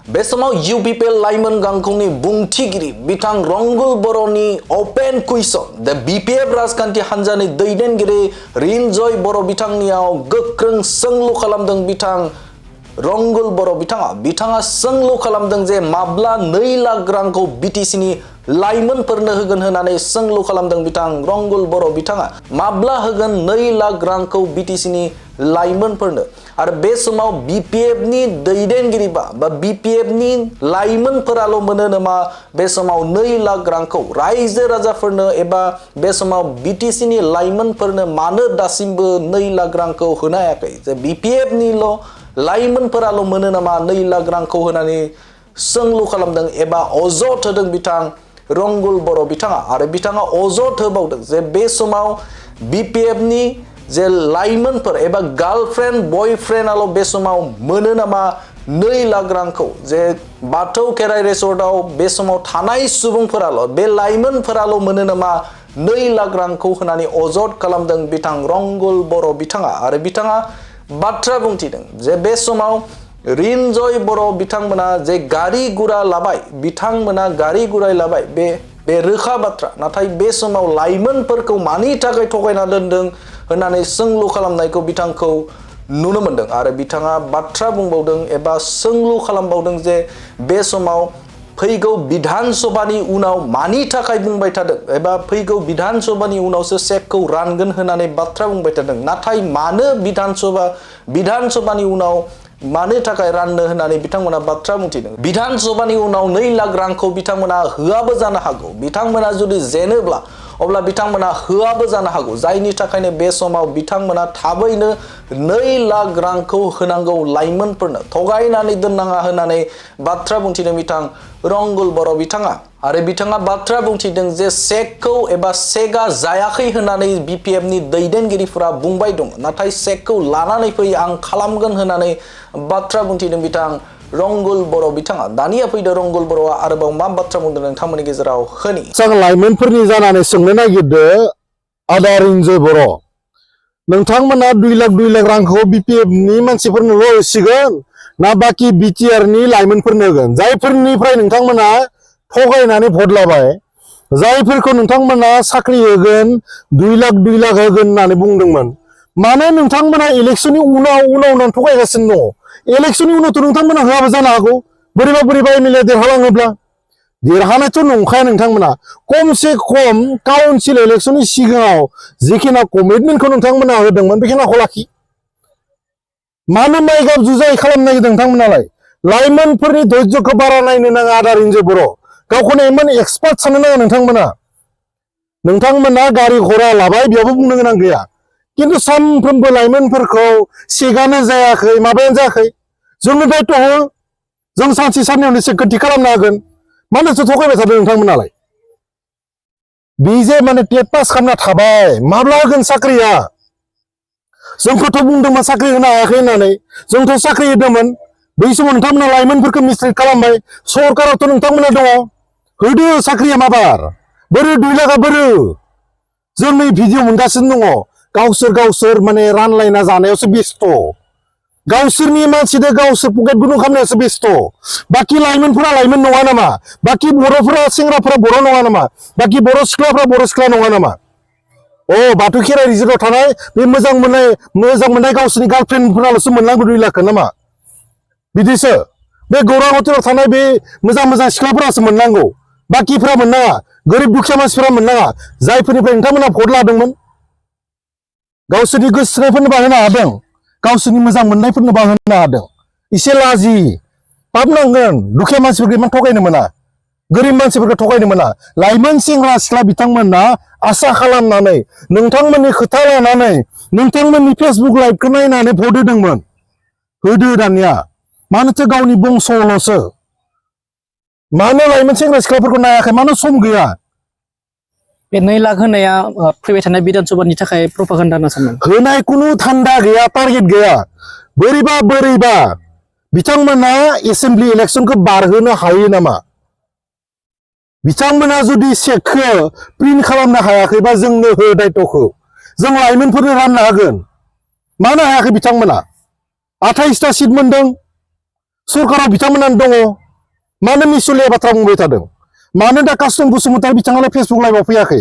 बे समाव यूपीपीएल लाइमोन गांखंनि बुंथिगिरि बिथां रंगुल बर'नि ओपेन कुइसन द बीपीएफ राजखान्थि हान्जानि दैदेनगिरि रिनजय बर' बिथांनियाव गोख्रों सोंलु खालामदों बिथां रंगुल बर' बिथाङा सोंलु खालामदों जे माब्ला 2 लाख रांखौ बीटीसीनि लाइमोनफोरनो होगोन होननानै सोंलु खालामदों बिथां रंगुल बर' बिथाङा माब्ला होगोन 2 लाख रांखौ बीटीसीनि लाइमोनफोरनो आरो बे समाव बीपीएफनि दैदेनगिरि बा बीपीएफनि लाइमोनफोराल' मोनो नामा बे समाव 2 लाख रांखौ रायजो राजाफोरनो एबा बे समाव बीटीसीनि लाइमोनफोरनो मानो दासिमबो 2 लाख रांखौ होनो हायाखै जे बीपीएफनिल' लाइमोनफोराल' मोनो नामा 2 लाख रांखौ होनानै सोंलु खालामदों एबा अजद होदों बिथां रंगुल बर' बिथाङा आरो बिथाङा अजद होबावदों जे बे समाव बीपीएफनि जे लाइमोनफोर एबा गार्लफ्रेन्ड बयफ्रेन्डआल' बे समाव मोनो नामा 2 लाख रांखौ जे बाथौ खेराइ रिसर्टआव बे समाव थानाय सुबुंफोराल' बे लाइमोनफोराल' मोनो नामा 2 लाख रांखौ होनानै अजद खालामदों बिथां रंगुल बर' बिथाङा आरो बिथाङा बाथ्रा बुंथिदों जे बे समाव रिनजय बर' बिथांमोना जे गारि गुरा लाबाय बिथांमोना गारि गुरा लाबाय बे रोखा बाथ्रा नाथाय बे समाव लाइमोनफोरखौ मानि थाखाय थगायना दोनदों होननानै सोंलु खालामनायखौ बिथांखौ नुनो मोनदों आरो बिथाङा बाथ्रा बुंबावदों एबा सोंलु खालामबावदों जे बे समाव फैगौ विधान सभानि उनाव मानि थाखाय बुंबाय थादों एबा फैगौ विधान सभानि उनावसो चेकखौ रानगोन होननानै बाथ्रा बुंबाय थादों नाथाय मानो विधान सभानि उनाव मानो थाखाय राननो होननानै बिथांमोना बाथ्रा बुंथिदों विधान सभानि उनाव 2 लाख रांखौ बिथांमोना होआबो जानो हागौ बिथांमोना जुदि जेनोब्ला अब्ला बिथांमोना होआबो जानो हागौ जायनि थाखायनो बे समाव बिथांमोना थाबैनो 2 लाख रांखौ होनांगौ लाइमोनफोरनो थगायनानै दोननाङा होननानै बाथ्रा बुंथिदों बिथां रंगुल बर' बिथाङा आरो बिथाङा बाथ्रा बुंथिदों जे चेकखौ एबा चेकआ जायाखै होननानै बीपीएफनि दैदेनगिरिफोरा बुंबाय दं नाथाय चेकखौ लानानै फै आं खालामगोन होननानै बाथ्रा बुंथिदों बिथां रंगुल बर' बिथाङा दानिया फैदो रंगुल बर'आ आरोबाव मा बाथ्रा बुंदों नोंथांमोननि गेजेराव होनि जों लाइमोनफोरनि जानानै सोंनो नागिरदो आदा रिनजय बर' नोंथांमोना 2 लाख रांखौ बीपीएफनि मानसिफोरनोल' होसिगोन ना बाकी बिटिआरनि लाइमोनफोरनो होगोन जायफोरनिफ्राय नोंथांमोना थगायनानै भट लाबाय जायफोरखौ नोंथांमोना साख्रि होगोन 2 लाख होगोन होननानै बुंदोंमोन मानो नोंथांमोना इलेक्शननि उनाव थगायगासिनो दङ इलेक्शननि उनावथ' नोंथांमोना होआबो जानो हागौ बोरैबा एमएलए देरहालाङोब्ला देरहानायथ' नंखाया नोंथांमोना खमसे खम काउन्सिल इलेक्शननि सिगाङाव जिखिना कमिटमेन्टखौ नोंथांमोना होदोंमोन बेखिनिखौ लाखि मानो माइगाब जुजाय खालामनो नागिरदों नोंथांमोनालाय लाइमोनफोरनि धैर्यखौ बारा नायनो नाङा आदा रिनजय बर' गावखौनो इमान एक्सपार्ट साननो नाङा नोंथांमोना गारि घोड़ा लाबाय बेयावबो बुंनो गोनां गैया किन्तु सानफ्रोमबो लाइमोनफोरखौ सेगानो जायाखै माबायानो जायाखै जोंनो दायथ' हो जों सानसे साननैयावनो सेक्युरिटि खालामनो हागोन मानोथो थगायबाय थादों नोंथांमोनालाय बे जे माने टेट पास खालामना थाबाय माब्ला होगोन साख्रिया जोंखौथ' बुंदोंमोन साख्रि होनो हायाखै होननानै जोंथ' साख्रि होदोंमोन बै समाव नोंथांमोना लाइमोनफोरखौ मिसट्रिट खालामबाय सरकारावथ' नोंथांमोना दङ होदो साख्रिया माबार बोरो 2 लाखा बोरो जों नै भिडिअ मोनगासिनो दङ गावसोर माने रानलायना जानायावसो बेस्थ गावसोरनि मानसिदो गावसोर पकेट गुदुं खालामनायावसो बेस्थ बाकी लाइमोनफोरा लाइमोन नङा नामा बाकी बर'फोरा सेंग्राफोरा बर' नङा नामा बाकी बर' सिख्लाफोरा बर' सिख्ला नङा नामा बाथौ खेराइ रिजर्टआव थानाय बे मोजां मोननाय गावसोरनि गार्लफ्रेन्डफोराल'सो मोननांगौ 2 लाखखौ नामा बिदिसो बे गौरां हटेलाव थानाय बे मोजां सिख्लाफोरासो मोननांगौ बाकीफोरा मोननाङा गोरिब दुखिया मानसिफोरा मोननाङा जायफोरनिफ्राय नोंथांमोना भट लादोंमोन गावसोरनि गोसोनायफोरनो बाहोनो हादों गावसोरनि मोजां मोननायफोरनो बाहोनो हादों एसे लाजि पाप नांगोन दुखिया मानसिफोरखौ इमान थगायनो मोना गोरिब मानसिफोरखौ थगायनो मोना लाइमोन सेंग्रा सिख्ला बिथांमोना आसा खालामनानै नोंथांमोननि खोथा लानानै नोंथांमोननि फेसबुक लाइभखौ नायनानै भट होदोंमोन होदो दानिया मानोथो गावनि बंस'ल'सो मानो लाइमोन सेंग्रा सिख्लाफोरखौ नायाखै मानो सम गैया बे 2 लाख होनाया फैबाय थानाय विधान सभानि थाखाय प्रपागान्डा होनना सानो होनाय कुनु थान्दा गैया टारगेट गैया बोरैबा बिथांमोना एसेम्बलि इलेक्शनखौ बारहोनो हायो नामा बिथांमोना जुदि चेकखौ प्रिन्ट खालामनो हायाखैबा जोंनो हो दायित्वखौ जों लाइमोनफोरनो राननो हागोन मानो हायाखै बिथांमोना 28टा सिट मोनदों सरकाराव बिथांमोनानो दङ मानो मिसलिया बाथ्रा बुंबाय थादों मानो दा कास्टम बसुमतारी बिथाङालाय फेसबुक लाइभआव फैयाखै